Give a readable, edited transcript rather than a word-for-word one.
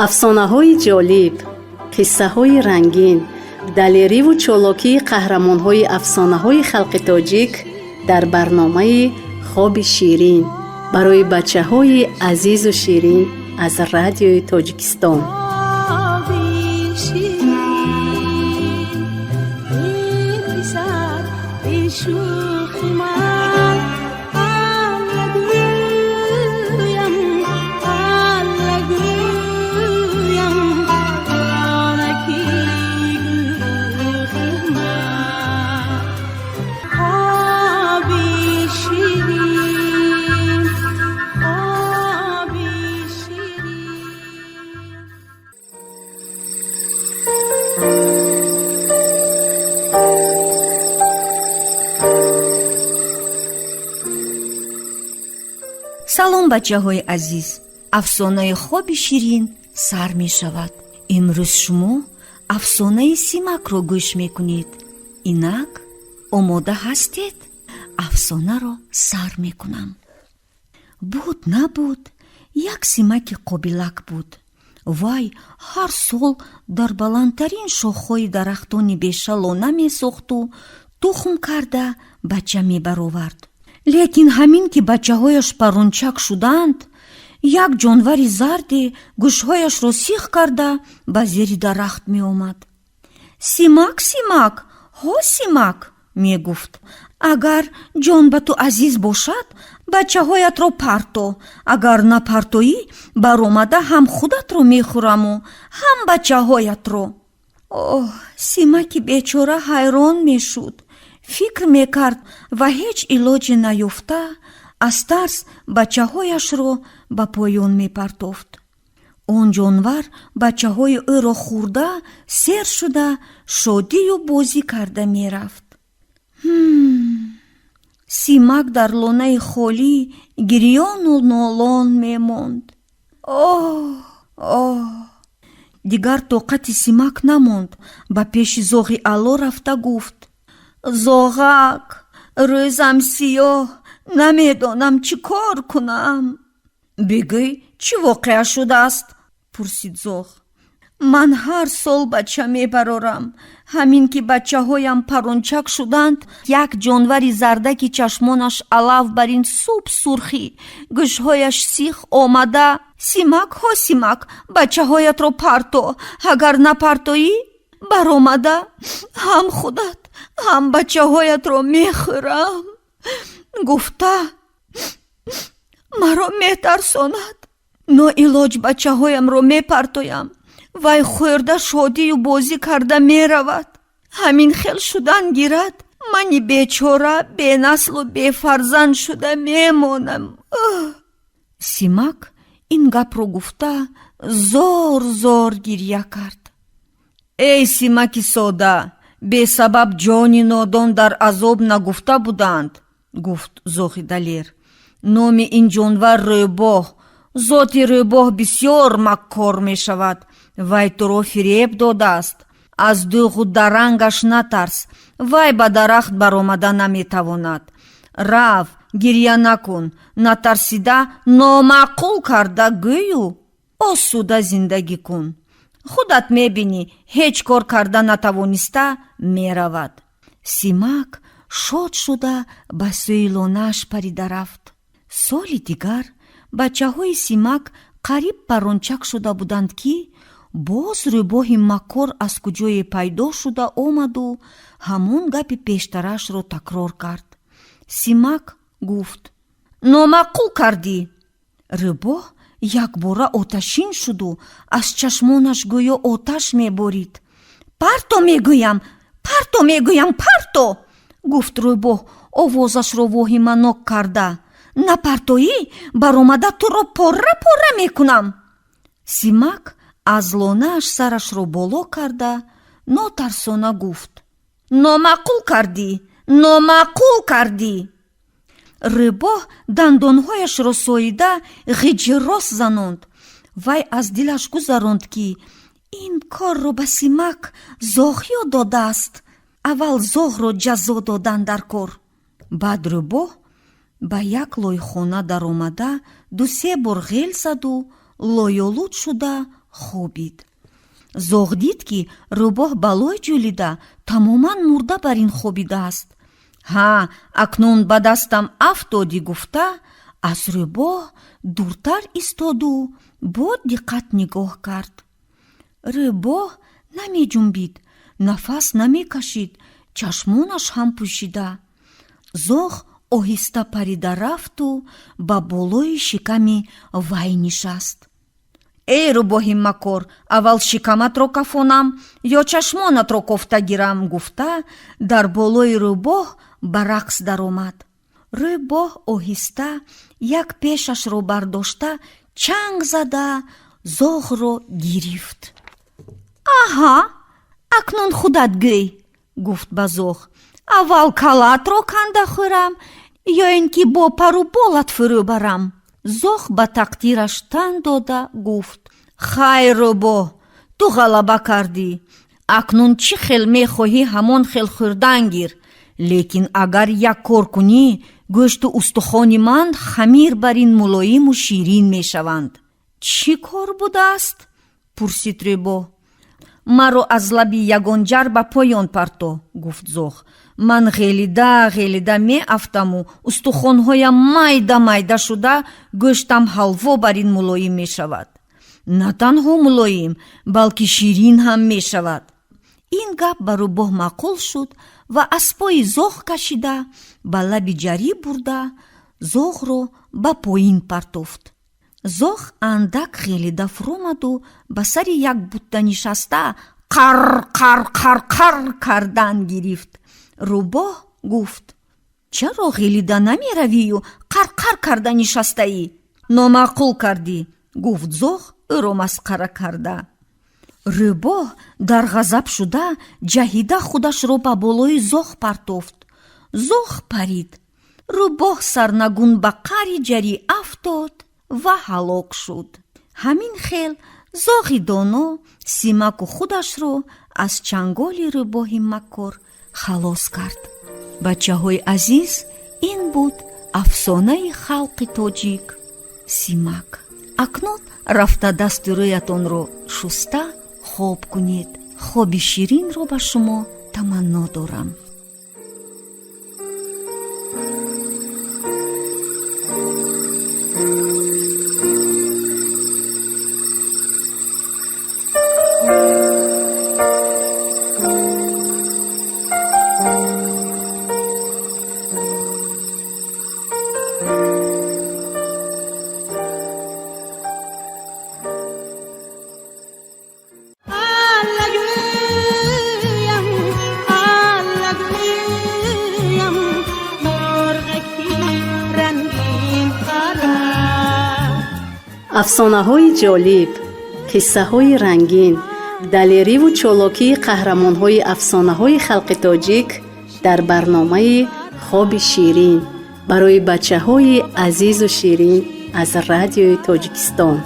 Афсонаҳои ҷолиб, қиссаҳои рангин, далериву чолокии қаҳрамонҳои афсонаҳои халқи тоҷик дар барномаи «Хоби ширин» барои бачаҳои азизу ширин аз Радиои Тоҷикистон. Хоби ширин, эй писар, эй шӯхи ман, Алла гӯям, Алла гӯям, онаки гӯхи ман. Хоби ширин, хоби ширин. Салом, бачаҳои азиз! Афсонаи «Хоби ширин» сар мешавад. Имрӯз шумо афсонаи Симакро гӯш мекунед. Инак, омода ҳастед? Афсонаро сар мекунам. Буд, набуд, як симаки қобилак буд. Вай ҳар сол дар баландтарин шохҳои дарахтони беша лона месохту тухм карда бача мебаровард. Лекин ҳамин ки бачаҳояш парончак шуданд, як ҷонвари зарде гӯшҳояшро сих карда ба зери дарахт меомад. «Симак, Симак, ҳо, Симак, — мегуфт, — агар ҷон ба ту азиз бошад, бачаҳоятро парто. Агар напартоӣ, баромада ҳам худатро мехӯраму, ҳам бачаҳоятро». Оҳ, Симаки бечора ҳайрон мешуд, фикр мекард ва ҳеҷ илоҷе наёфта, аз тарс бачаҳояшро ба поён мепартофт. Он ҷонвар бачаҳои ӯро хӯрда, сер шуда, шодию бозӣ карда мерафт. Симак дар лонаи холӣ гирёну нолон мемонд. Оҳ, оҳ! Дигар тоқати Симак намонд. Ба пеши зоғи ало рафта гуфт: «Зоғак, рӯзам сиёҳ, намедонам чӣ кор кунам». «Бигӯй, чӣ воқеа шудааст?» — пурсид зоғ. «Ман ҳар сол бача мебарорам. Ҳамин ки бачаҳоям парончак шуданд, як ҷонвари зардаки чашмонаш алав бар ин суб сурхӣ, гӯшҳояш сих омада: „Симак, ҳо, Симак, бачаҳоятро парто. Агар напартоӣ, баромада ҳам худат, ҳам бачаҳоятро мехӯрам“ гуфта, маро метарсонад. Ноилоҷ бачаҳоямро мепартоям. Вай хӯрда, шодию бозӣ карда меравад. Ҳамин хел шудан гирад, мани бечора бенаслу бефарзанд шуда мемонам». Симак ин гапро гуфта, зор зор гирья кард. «Эй Симаки сода, бесабаб ҷони нодон дар азоб нагуфта буданд, — гуфт зоғи далер. — Номи ин ҷонвар рӯбоҳ. Зоти рӯбоҳ бисёр маккор мешавад. Вай туро фиреб додааст. Аз дӯғу дарангаш натарс, вай ба дарахт баромада наметавонад. Рав, гирья накун, натарсида номаъқул карда гӯю осуда зиндагӣ кун. Худат мебинӣ, ҳеҷ кор карда натавониста меравад». Симак шод шуда, ба сӯи лонааш парида рафт. Соли дигар бачаҳои Симак қариб парончак шуда буданд, ки боз рӯбоҳи маккор аз куҷое пайдо шуда омаду ҳамон гапи пештарашро такрор кард. Симак гуфт: «Номаъқул кардӣ». Рӯбоҳ якбора оташин шуду аз чашмонаш гӯё оташ меборид. «Парто мегӯям, парто мегӯям, парто!» — гуфт рӯбоҳ, овозашро воҳиманок карда. «Напартоӣ, баромада туро пора пора мекунам». Симак аз лонааш сарашро боло карда, нотарсона гуфт: «Номаъқул кардӣ, номаъқул кардӣ». Рӯбоҳ дандонҳояшро соида, ғиҷи рост занонд. Вай аз дилаш гузаронд, ки ин корро ба Симак зоғ ёд додааст. Аввал зоғро ҷазо додан дар кор. Баъд рӯбоҳ ба як лойхона даромада, дусе бор ғел заду лойолуд шуда. Хобид. Зоғ дид, ки рӯбоҳ ба лой ҷӯлида, тамоман мурда бар ин хобидааст. Ҳа, акнун ба дастам афтодӣ, гуфта, аз рӯбоҳ дуртар истоду бо диққат нигоҳ кард. Рӯбоҳ намеҷунбид, нафас намекашид, чашмонаш ҳам пӯшида. Зоғ оҳиста парида рафту ба болои шиками вай нишаст. Эй рӯбоҳи макор, аввал шикаматро кафонам ё чашмонатро кофта гирам, гуфта, дар болои рӯбоҳ ба рақс даромад. Рӯбоҳ оҳиста як пешашро бардошта, чанг зада зоғро гирифт. Аҳа, акнун худат гӯй, гуфт ба зоғ, аввал каллаатро канда хӯрам ё ин ки бо пару болат фурӯ барам? Зоғ ба тақдираш тан дода гуфт: хайр, рӯбоҳ, ту ғалаба кардӣ. Акнун чӣ хел мехоҳӣ, ҳамон хел хӯрдан гир. Лекин агар як кор кунӣ, гӯшту устухони ман хамир бар ин мулоиму ширин мешаванд. Чӣ кор будааст? Пурсид рӯбоҳ. Маро аз лаби ягон ҷар ба поён парто, гуфт зоғ. Ман ғелида ғелида меафтаму устухонҳоям майда майда шуда, гӯштам ҳалво бар ин мулоим мешавад. На танҳо мулоим, балки ширин ҳам мешавад. Ин гап ба рӯбоҳ маъқул шуд ва аз пои зоғ кашида, ба лаби ҷарӣ бурда, зоғро ба поин партофт. Зоғ андак ғелида фуромаду ба сари як бутта нишаста, қар қар қар қар кардан гирифт. Рӯбоҳ гуфт: чаро ғелида намеравию қарқар карда нишастаӣ? Номаъқул кардӣ, гуфт зоғ ӯро масхара карда. Рӯбоҳ дар ғазаб шуда, ҷаҳида худашро ба болои зоғ партофт. Зоғ парид, рӯбоҳ сарнагун ба қаъри ҷарӣ афтод ва ҳалок шуд. Ҳамин хел зоғи доно Симаку худашро аз чанголи рӯбоҳи маккор халос кард. Бачаҳои азиз, ин буд афсонаи халқи тоҷик Симак. Акнун рафта дасту рӯятонро шуста хоб кунед. Хоби ширинро ба шумо таманно дорам. Аллагӯям, аллагӯям, мурғаки рангин пара. Афсонаҳои ҷолиб, қиссаҳои рангин, далериву чолокии қаҳрамонҳои афсонаҳои халқи тоҷик дар барномаи Хоби ширин барои бачаҳои азизу ширин аз Радиои Тоҷикистон.